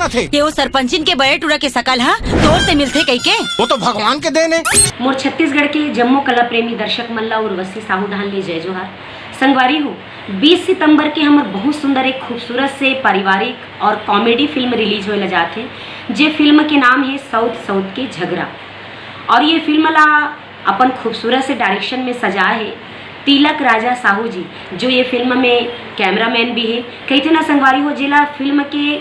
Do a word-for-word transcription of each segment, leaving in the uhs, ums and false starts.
थे। ये वो सरपंचिन के बड़े टूरा के सकल ह तोर से मिलथे कहिके। वो तो भगवान के देन है। मोर छत्तीसगढ़ के जम्मो कला प्रेमी दर्शक मन ला उर्वशी साहू डाहन ले जय जोहार। संगवारी हो, बीस सितंबर के हमर बहुत सुंदर एक खूबसूरत से पारिवारिक और कॉमेडी फिल्म रिलीज होए ला जात हे, जे फिल्म के नाम है सौत सौत के झगरा। और ये फिल्म ला अपन खूबसूरत से डायरेक्शन में सजाए हे तिलक राजा साहू जी, जो ये फिल्म में कैमरामैन भी है। कहिथे ना संगवारी हो, जेला फिल्म के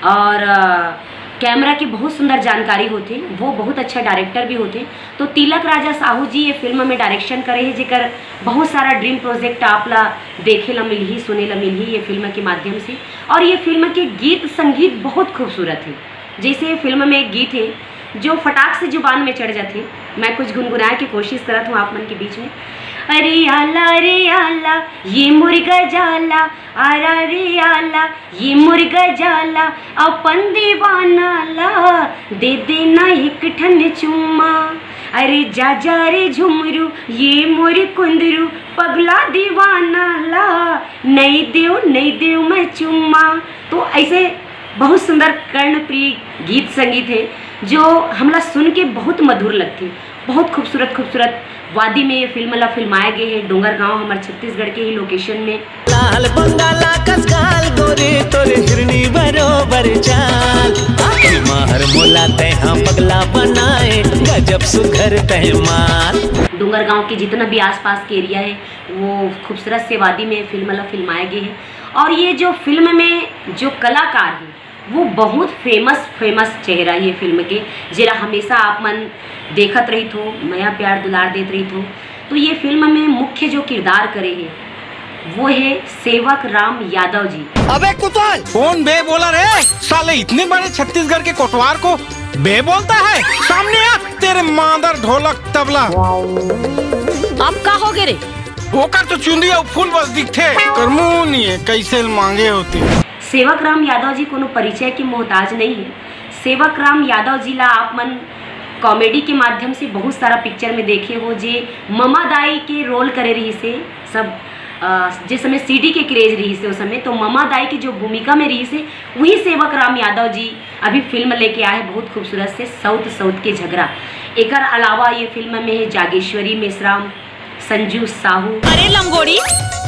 और अ, कैमरा के बहुत सुंदर जानकारी होथे, वो बहुत अच्छा डायरेक्टर भी होथे। तो तिलक राजा साहू जी ये फिल्म में डायरेक्शन करे हे, जेकर बहुत सारा ड्रीम प्रोजेक्ट आप ला देखे ला मिलही, सुने ला मिलही ये फिल्म के माध्यम से। और ये फिल्म के गीत संगीत बहुत खूबसूरत है। जैसे ये फिल्म में एक गीत है जो फटाक से जुबान में चढ़ जाथे, मैं कुछ गुनगुनाए के कोशिश करत हूँ आप मन के बीच में। अरे आला, अरे आला, ये मुर्गा जाला, आरा रे आला, ये मुर्गा जाला, अपन दीवाना ला दे देना एक ठन चुम्मा। अरे जा जा रे झुमरू, ये मोर कुंदरू, पगला दीवाना ला नहीं देव, नहीं देव मैं चुम्मा। तो ऐसे बहुत सुंदर कर्णप्रिय गीत संगीत है, जो हमला सुन के बहुत मधुर लगथे। बहुत खूबसूरत खूबसूरत वादी में ये फिल्म ला फिल्माए गए है, डोंगरगांव, हमारे छत्तीसगढ़ के ही लोकेशन में। लाल बंगाला कस गाल गोरे, तोर हिरनी बरोबर चाल। आखिर माहर मोला तैहा पगला बनाए, गजब सुघर तैमाल। डोंगरगांव के जितना भी आसपास के एरिया है, वो खूबसूरत से वादी में फिल्म ला फिल्माए गए है। और ये जो फिल्म में जो कलाकार है, वो बहुत फेमस फेमस चेहरा ये फिल्म के, जेला हमेशा आप मन देखत रहित हो, मया प्यार दुलार देत रहित हो। तो ये फिल्म में मुख्य जो किरदार करे है, वो है सेवक राम यादव जी। अबे कुतल, कौन बे बोला रे? साले इतने बड़े छत्तीसगढ़ के कोटवार को बे बोलता है? सामने आ, तेरे मादर ढोलक तबला। अब का हो गे रे? ओकर तो चुंदी अउ फूल बस दिखथे, कर मुंह नहीं है, कैसे मांगे होते। सेवक राम यादव जी कोनो परिचय के मोहताज नहीं है। सेवक राम यादव जी ला आप मन कॉमेडी के माध्यम से बहुत सारा पिक्चर में देखे हो, जे ममा दाई के रोल करे रहिस हे सब, अ, जे समय सीडी के क्रेज रहिस हे, उस समय तो ममा दाई के जो भूमिका में रहिस हे, वही सेवक राम यादव जी अभी फिल्म लेके आए हैं बहुत खूबसूरत से सौत सौत के झगरा। एकर अलावा ये फिल्म में है जागेश्वरी मेश्राम, संजू साहू। अरे लंगोड़ी,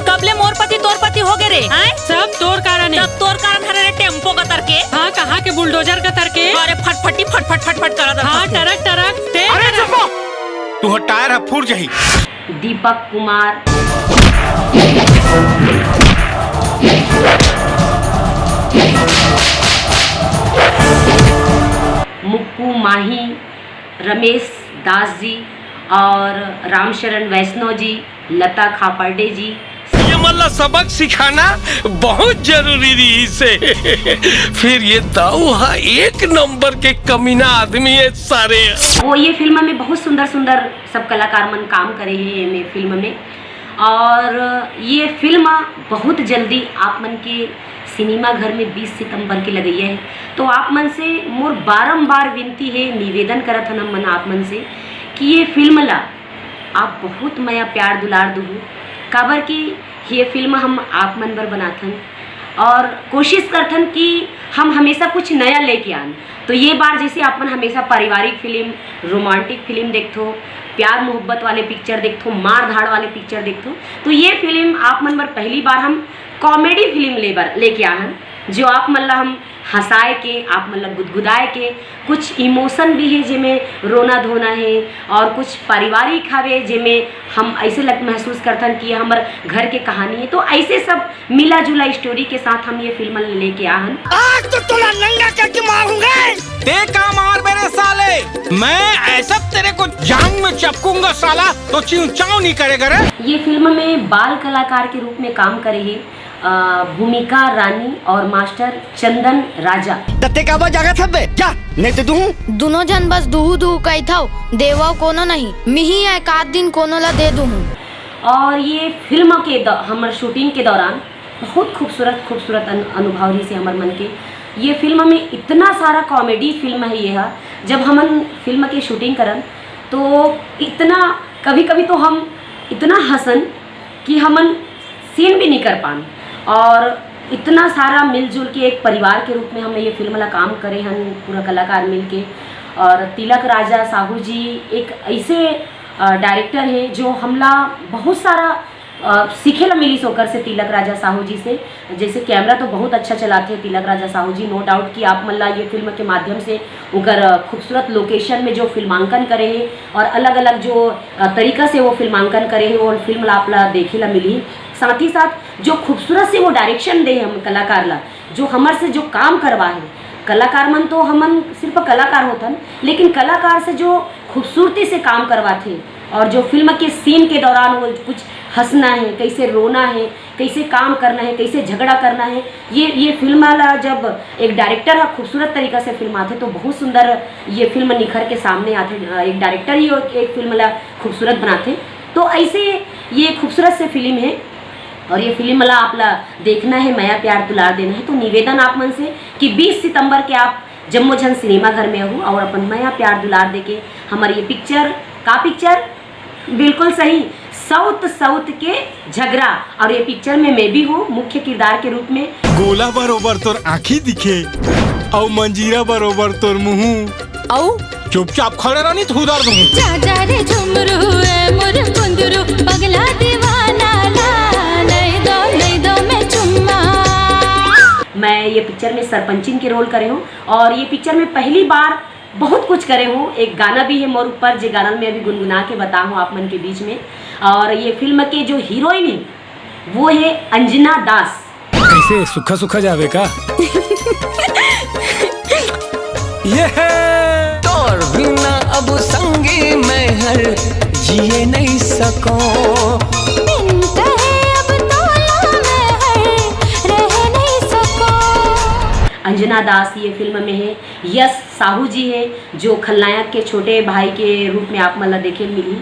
कब ले मोर पति तोर पति हो गे रे? हैं? सब तोर कारण है। सब तोर कारण हरे रे, टेम्पो कतर के। हाँ, कहाँ के बुलडोजर कतर के? अरे फटफटी फटफट फटफट करत हाँ, फटफटी। टरक टरक, ते अरे टरक। चुप हो! तुहर टायर ह फूट जाही। दीपक कुमार, मुक्कू माही, रमेश दास जी और रामशरण वैष्णव जी, लता खापर्डे जी। ये मन ला सबक सिखाना बहुत जरूरी रहिस हे। फिर ये दाऊ हा एक नंबर के कमीना आदमी है सारे। वो ये फिल्म में बहुत सुंदर सुंदर सब कलाकार मन काम करे हे एमे फिल्म में। और ये फिल्म बहुत जल्दी आप मन के सिनेमा घर में बीस सितंबर के लगइया है। तो आप मन से मोर बारंबार विनती है, निवेदन करत हन मन आप मन से कि ये फिल्म ला आप बहुत मया प्यार दुलार दुहू, काबर कि ये फिल्म हम आप मन बर बनाथन और कोशिश करथन कि हम हमेशा कुछ नया लेके आन। तो ये बार जैसे आप मन हमेशा पारिवारिक फिल्म, रोमांटिक फिल्म देखथो, प्यार मोहब्बत वाले पिक्चर देखथो, मार धाड़ वाले पिक्चर देखथो, तो ये फिल्म आप मन बर पहली बार हम कॉमेडी फिल्म ले बर लेके आ हन, जो आप मन ला हम हंसाए के, आप मन ला गुदगुदाए के, कुछ इमोशन भी है जेमे रोना धोना है और कुछ पारिवारिक हवे जेमे हम ऐसे लग महसूस करथन कि ये हमर घर के कहानी है। तो ऐसे सब मिला जुला स्टोरी के साथ हम ये फिल्म लेके आ हन। आज तो तोला नंगा करके मारूंगा। ते का मार मेरे साले, मैं ऐसा तेरे को जांग में चपकूंगा साला, तो चिंव चांव नहीं करेगा रे। ये फिल्म में बाल कलाकार के रूप में काम करे है अ, भूमिका रानी और मास्टर चंदन राजा। तत्ते काबर जागत हब्बे? जा, नहीं तो दूहूं। दुनों झन बस दूहू दूहू कहिथव, देवव कोनो नहीं, मिही एक आध दिन कोनो ला दे दूहू। और ये फिल्म के द-, हमर शूटिंग के दौरान बहुत खूबसूरत खूबसूरत अन-, अनुभव रहिस हे हमर मन के। ये फिल्म में इतना सारा कॉमेडी फिल्म है ये ह। जब हमन फिल्म के शूटिंग करन तो इतना, कभी कभी तो हम इतना हंसन कि हमन सीन भी नहीं कर पान। और इतना सारा मिलजुल के एक परिवार के रूप में हमन ये फिल्म ला काम करे हन, पूरा कलाकार मिल के। और तिलक राजा साहू जी एक ऐसे, अ, डायरेक्टर हे जो हमला बहुत सारा, अ, सीखे ला मिलिस ओकर से, तिलक राजा साहू जी से। जैसे कैमरा तो बहुत अच्छा चलाथे तिलक राजा साहू जी, no doubt कि आप मन ला ये फिल्म के माध्यम से ओकर, अ, खूबसूरत लोकेशन में जो फिल्मांकन करे हे और अलग-अलग जो, अ, तरीका से वो फिल्मांकन करे हे, वो फिल्म ला आप ला देखे ला मिली। साथ ही साथ जो खूबसूरत से वो डायरेक्शन दे हे हम कलाकार ला, जो हमर से जो काम करवा हे, कलाकार मन तो हमन सिर्फ कलाकार होथन, लेकिन कलाकार से जो खूबसूरती से काम करवाथे और जो फिल्म के सीन के दौरान वो कुछ हंसना हे, कैसे रोना हे, कैसे काम करना हे, कैसे झगड़ा करना हे, ये, ये फिल्म ला जब एक डायरेक्टर ह खूबसूरत तरीका से फिल्माथे तो बहुत सुंदर ये फिल्म निखर के सामने आथे। अ, एक डायरेक्टर ही एक फिल्म ला खूबसूरत बनाथे। तो ऐसे ये खूबसूरत से फिल्म हे और ये फिल्म ला आप ला देखना हे, मया प्यार दुलार देना हे। तो निवेदन आप मन से कि बीस सितंबर के आप जम्मो झन सिनेमा घर में आहू और अपन मया प्यार दुलार देके हमर ये पिक्चर, का पिक्चर? बिल्कुल सही, साउथ साउथ के झगड़ा। और ये पिक्चर में मैं भी हूँ मुख्य किरदार के रूप में। गोला बरोबर तोर आँखी दिखे, अउ मंजीरा बरोबर तोर मुँह। अउ चुपचाप खड़े रहनी तो उधर दूँ। जा जा रे झुमरू ए मोर कुंदरू, पगला दीवाना ला, नहीं दो, नहीं दो मैं चुम्मा। मैं ये पिक्चर में सरपंचिन के रोल करे हूँ और ये पिक्चर में पहली बार बहुत कुछ करे हूँ। एक गाना भी है मोर ऊपर, जे गाना मैं अभी गुनगुना के बता हूँ आप मन के बीच में। और ये फिल्म के जो हीरोइन है वो है अंजना दास। कैसे सूखा सूखा जावे का? ये है। तोर बिना अब संगी मैं हर जिए नहीं सको। बिन कहे अब तोला मैं हर रह नहीं सको। अंजना दास ये फिल्म में है। यश साहू जी है जो खलनायक के छोटे भाई के रूप में आप मन ला देखे मिली।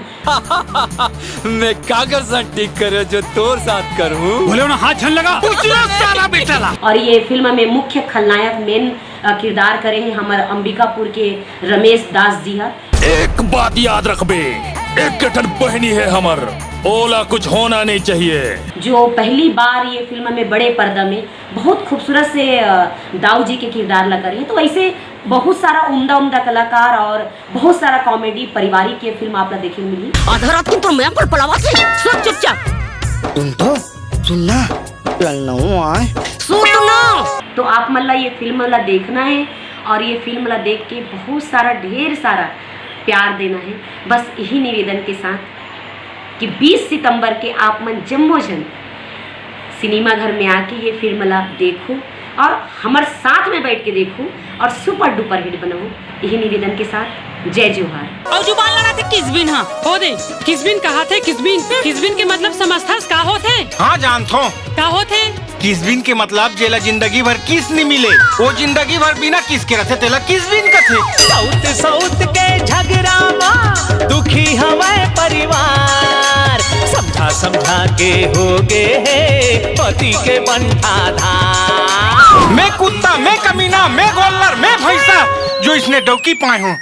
मैं कागज सा ठीक करे जो तोर साथ करूं। बोले ना, हाथ झन लगा। उजला साला बेटा ला। और ये फिल्म में मुख्य खलनायक मेन, अ, किरदार करे हैं हमर अंबिकापुर के रमेश दास जी ह। एक बात याद रखबे, एक ठन बहनी है हमर, ओला कुछ होना नहीं चाहिए। जो पहली बार ये फिल्म में बड़े पर्दा में बहुत खूबसूरत से, अ, दाऊ जी के किरदार ला करे हैं। तो ऐसे बहुत सारा उम्दा उम्दा कलाकार और बहुत सारा कॉमेडी पारिवारिक ये फिल्म आप ला देखे मिली। आधा रात को तो मैं पर पलावा से सोच चुपचाप। तुम तो सुनना, ललनऊ आए। सुनना। तो आप मन ला ये फिल्म ला देखना है और ये फिल्म ला देख के बहुत सारा, ढेर सारा प्यार देना है। बस यही निवेदन के साथ कि बीस सितंबर के आप मन जम्मो झन सिनेमा घर में आके ये फिल्म ला देखो और हमर साथ में बैठ के देखो और सुपर डुपर हिट बनाओ। यही निवेदन के साथ जय जोहार। अउ जुबान लड़ाथे किसबिन हा, हो दे। किसबिन कहाथे किसबिन, किसबिन के मतलब समझथस का होथे? हाँ जानथो। का होथे? किसबिन के मतलब जेला जिंदगी भर किस नि मिले, वो जिंदगी भर बिना किस के रथे तेला किसबिन कथे। साउथ साउथ के झगड़ा मा दुखी हवय परिवार, समझा समझा के हो गे हे पति के बंठाधार। मैं कुत्ता, मैं कमीना, मैं गोल्लर, मैं भैंसा, जो इसने डौकी पाए हूँ।